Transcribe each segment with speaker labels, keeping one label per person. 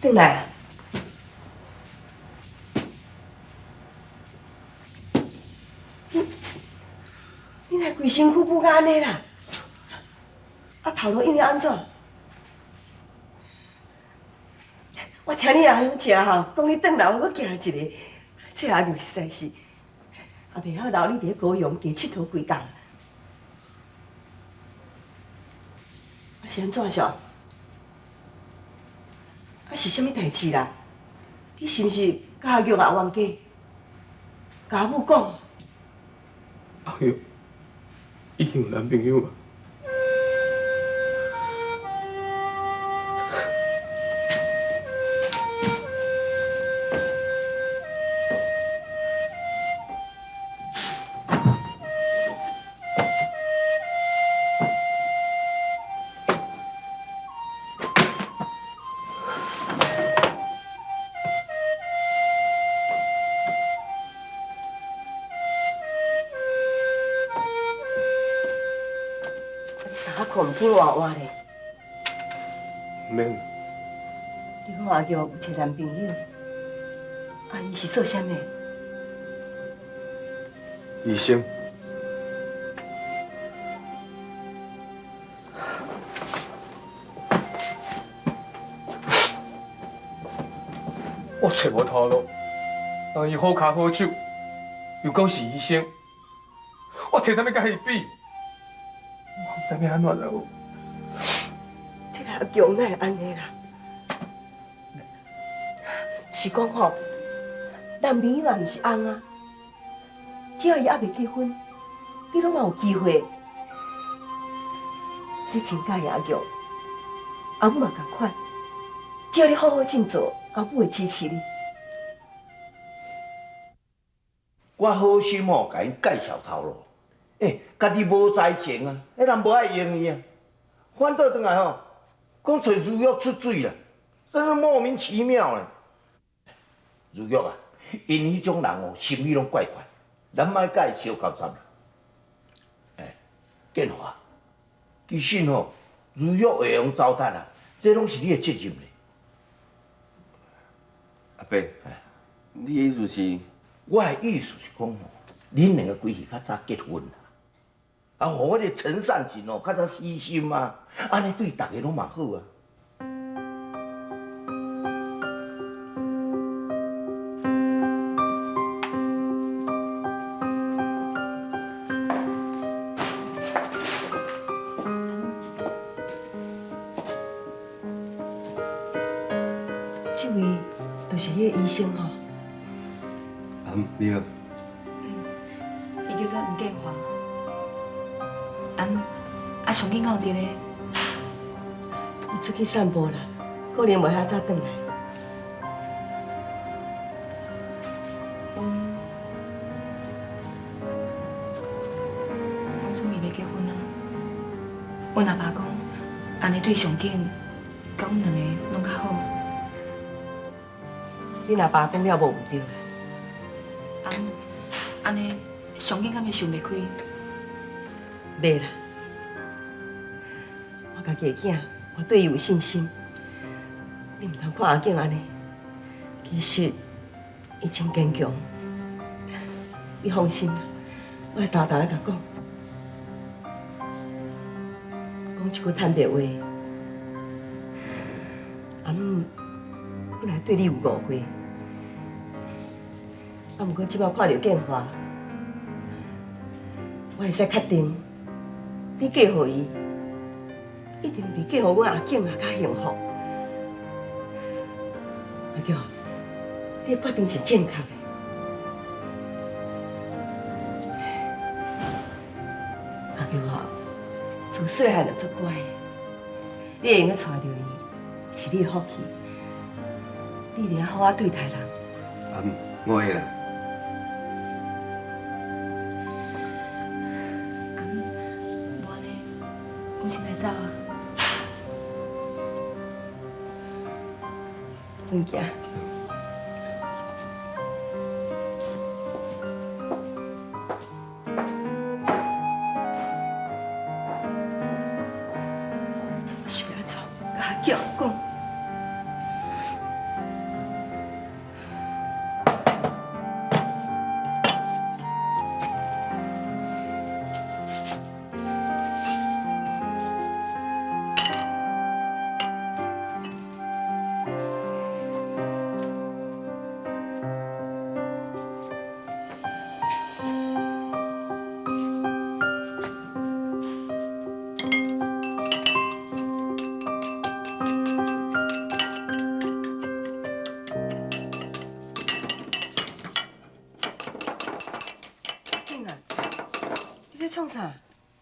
Speaker 1: 你轉來啊！你你哪規身軀舞甲按呢啦？啊，頭路印了按怎？我聽你阿雄食吼，講你轉來，我閣驚一个。這阿玉實在是，也袂曉留你佇咧高雄加𨑨迌幾工。啊是按怎小？啊是啥物代誌啦？你是毋是佮阿玉也冤家？共阿母講。
Speaker 2: 阿玉已經有男朋友啊。
Speaker 1: 你衫仔褲毋緊換換咧。
Speaker 2: 免。
Speaker 1: 你講阿玉有一個男朋友，啊，伊是做啥物？
Speaker 2: 醫生。我揣無頭路，人伊好跤好手，又講是醫生，我提啥物佮伊比？我毋知欲按怎就好。
Speaker 1: 這个阿強哪會按呢啦？是講吼，男朋友也毋是翁啊，只要伊猶未結婚，你攏嘛有機會。你真佮意阿玉，阿母嘛仝款，只要你好好振作，阿母會支持你。
Speaker 3: 我好心吼，共𪜶介紹頭路，欸，家己無才情啊，彼人無愛用伊啊，反倒轉來吼，講揣如玉出水啦，真是莫名其妙咧。如玉啊，𪜶彼種人哦，心理攏怪怪，咱莫共伊相交雜啦。欸，建華，其實吼，如玉會用糟蹋啊，這攏是你的責任咧。
Speaker 4: 阿伯，你的意思是？
Speaker 3: 我的意思是講吼，恁兩个規氣較早結婚啦，啊，予彼个陳善情哦較早死心啊，按呢對逐个攏嘛好啊。
Speaker 1: 這位就是彼個醫生吼。
Speaker 4: 嗯，你好。
Speaker 5: 嗯，伊叫做黃建華。啊，上緊敢有佇咧？
Speaker 1: 伊出去散步啦，可能袂遐早轉來。
Speaker 5: 阮準備欲結婚啊。阮阿爸講，按呢對上緊，佮阮兩個攏較好。
Speaker 1: 恁阿爸講了無毋對啦。
Speaker 5: 啊，按呢上緊敢會想袂開？
Speaker 1: 袂啦，我家己的囝，我對伊有信心。你毋通看阿景按呢，其實伊真堅強。你放心，我會沓沓仔共講，講一句坦白話。阿母本來對你有誤會，啊，毋過這擺看著建華，我會使確定，你嫁予伊，一定比嫁予阮阿景也較幸福。阿玉，你的決定是正確的。阿玉哦，自細漢就足乖，你會用得娶著伊，是你的福氣。你一定要好好對待人。
Speaker 4: 嗯，我會啦。
Speaker 5: 啊，無按呢，阮先來走啊。
Speaker 1: 孫行。我是欲按怎？共阿嬌講。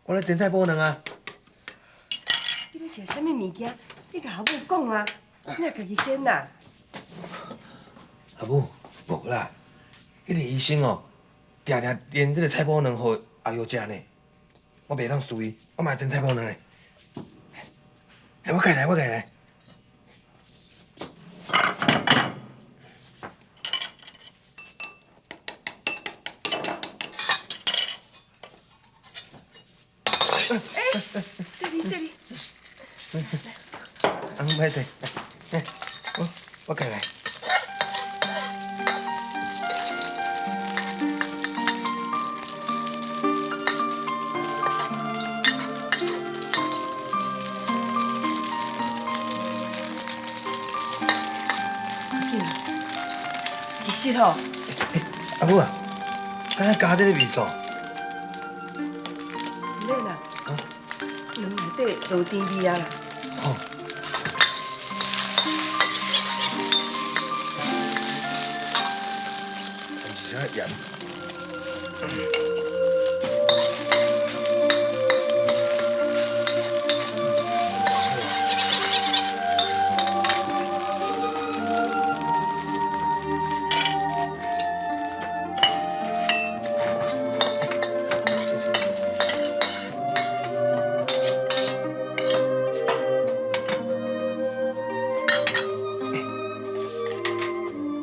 Speaker 6: 我咧煎菜脯卵啊。
Speaker 1: 你欲食啥物物件？你共阿母講啊，你會家己煎啦。
Speaker 6: 阿母，無啦，彼个醫生哦，定定煎這个菜脯卵予阿玉食呢。我袂當輸伊，我嘛會煎菜脯卵的。來，我家來，我家來。
Speaker 1: 細膩細膩。
Speaker 6: 阿母歹勢，來，我家來。
Speaker 1: 阿景，其實吼，
Speaker 6: 阿母啊，敢愛加這个味素？
Speaker 1: 毋免啦，卵內底就有甜味啊啦。
Speaker 6: 好。摕一小鹽。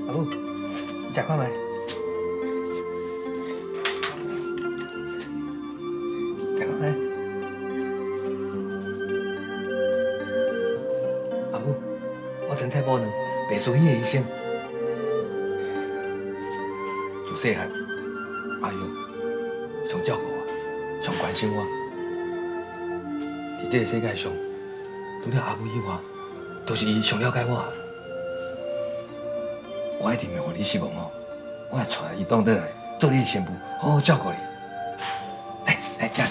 Speaker 6: 阿母，你食看覓？食看覓？阿母，我煎菜脯卵，袂輸彼个醫生。自細漢，阿玉上照顧我，上關心我。佇這个世界上，除了阿母以外，就是伊上了解我。我一定袂予你失望哦！我會帶伊轉轉來，做你的新婦，好好照顧你。來，來食。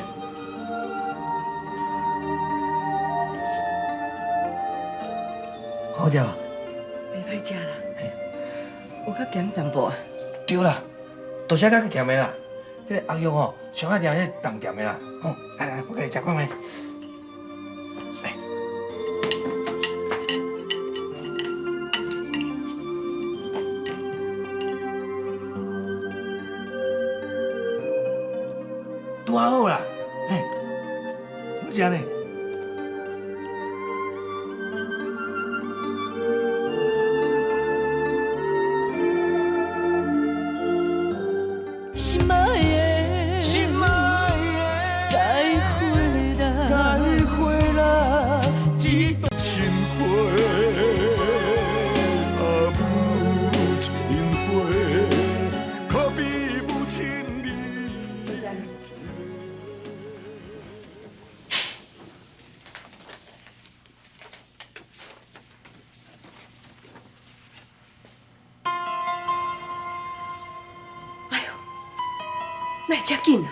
Speaker 6: 好食無？
Speaker 1: 袂歹食啦，有較鹹淡薄啊。
Speaker 6: 對啦，多謝較鹹的啦。彼个阿玉吼，上愛食彼个重鹹的啦。好，來來，我共你食看覓。來。拄仔好啦，嘿，好食呢。
Speaker 5: 心愛的，
Speaker 7: 心愛的，
Speaker 5: 再會啦，
Speaker 7: 再會啦，這段情話，啊母親話，可比母親的。
Speaker 1: 哎喲，哪會遮緊啊？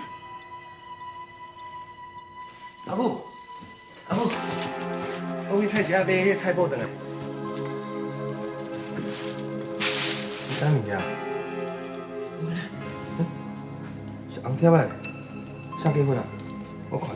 Speaker 6: 阿母，阿母，我去菜市仔買彼个菜脯轉來。啥物件？
Speaker 1: 無啦。
Speaker 6: 是紅帖仔，啥結婚啊？我看者。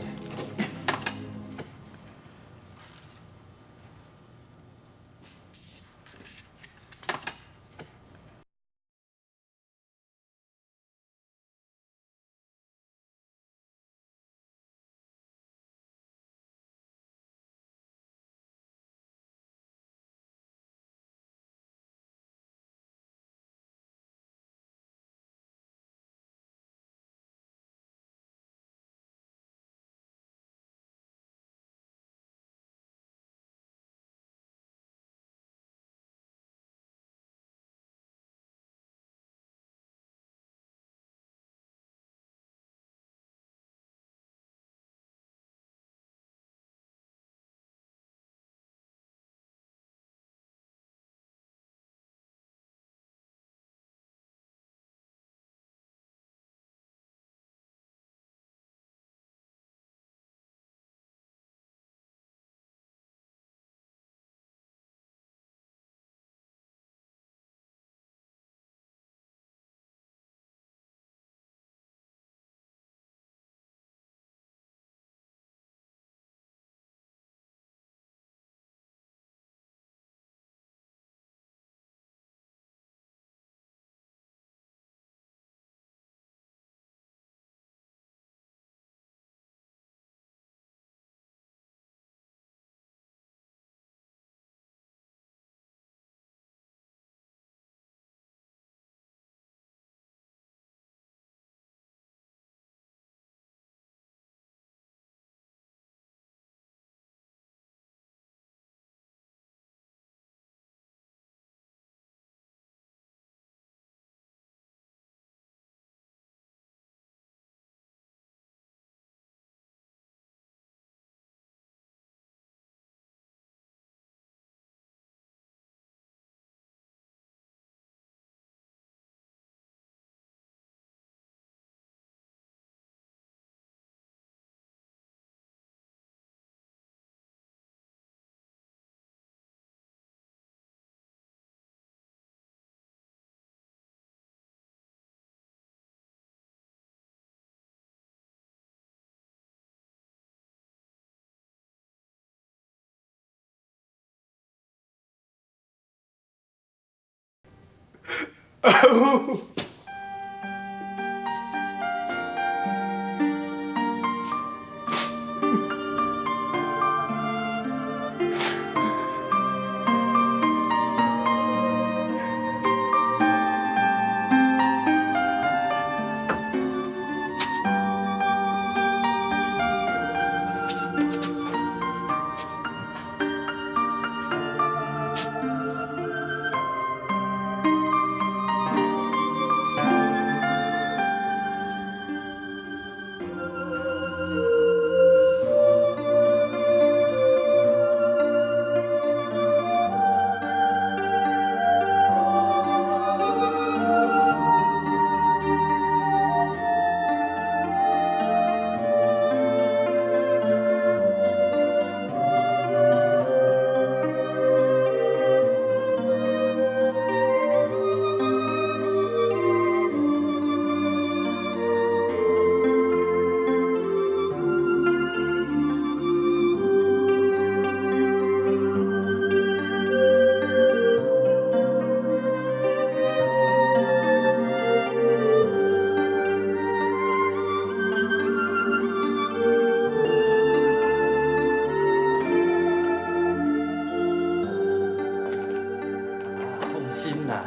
Speaker 2: 阿母。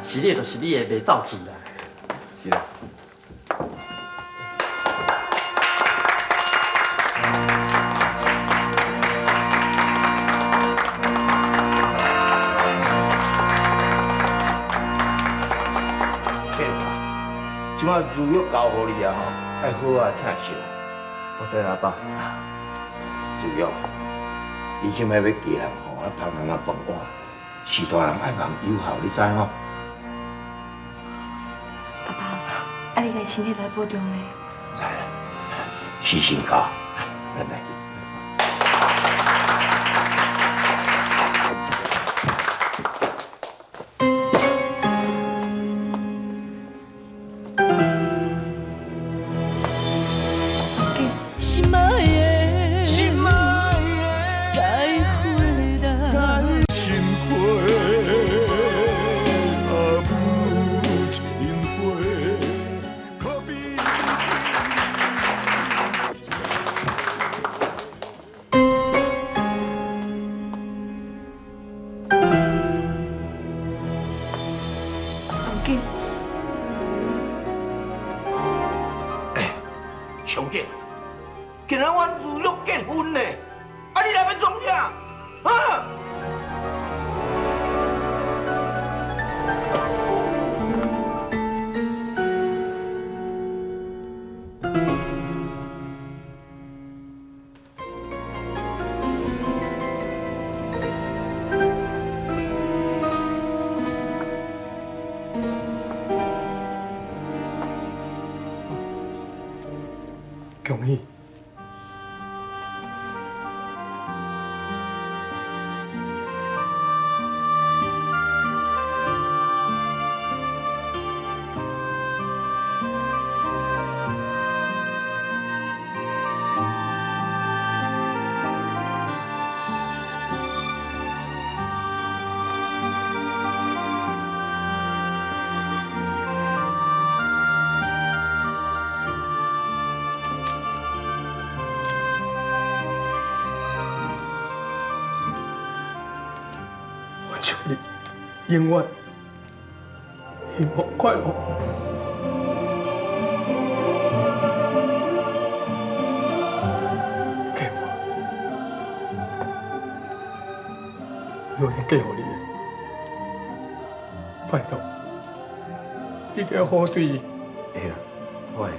Speaker 8: 是你的就是你的，袂走去啦。
Speaker 4: 是啦。
Speaker 3: 建华，这摆如玉交予你啊吼，爱好好疼惜。
Speaker 4: 我知啦，爸。
Speaker 3: 如玉，你这摆欲嫁人吼，啊芳人啊饭碗，序大人爱共友好，你知吼？
Speaker 5: 阿爸，啊你家身体来保重呢。
Speaker 3: 知啦，时辰到，咱来去。
Speaker 9: 心爱的，心爱的，再会啦。
Speaker 7: 心花，阿母情花，可比母亲。
Speaker 5: 上紧，
Speaker 3: 上紧，今仔阮如玉结婚呢，啊你来欲创啥？啊？
Speaker 2: 恭喜！我祝你永远幸福快乐。计划，我已经嫁予你的，拜托，你一定要好好对伊。
Speaker 4: 会啦，我会。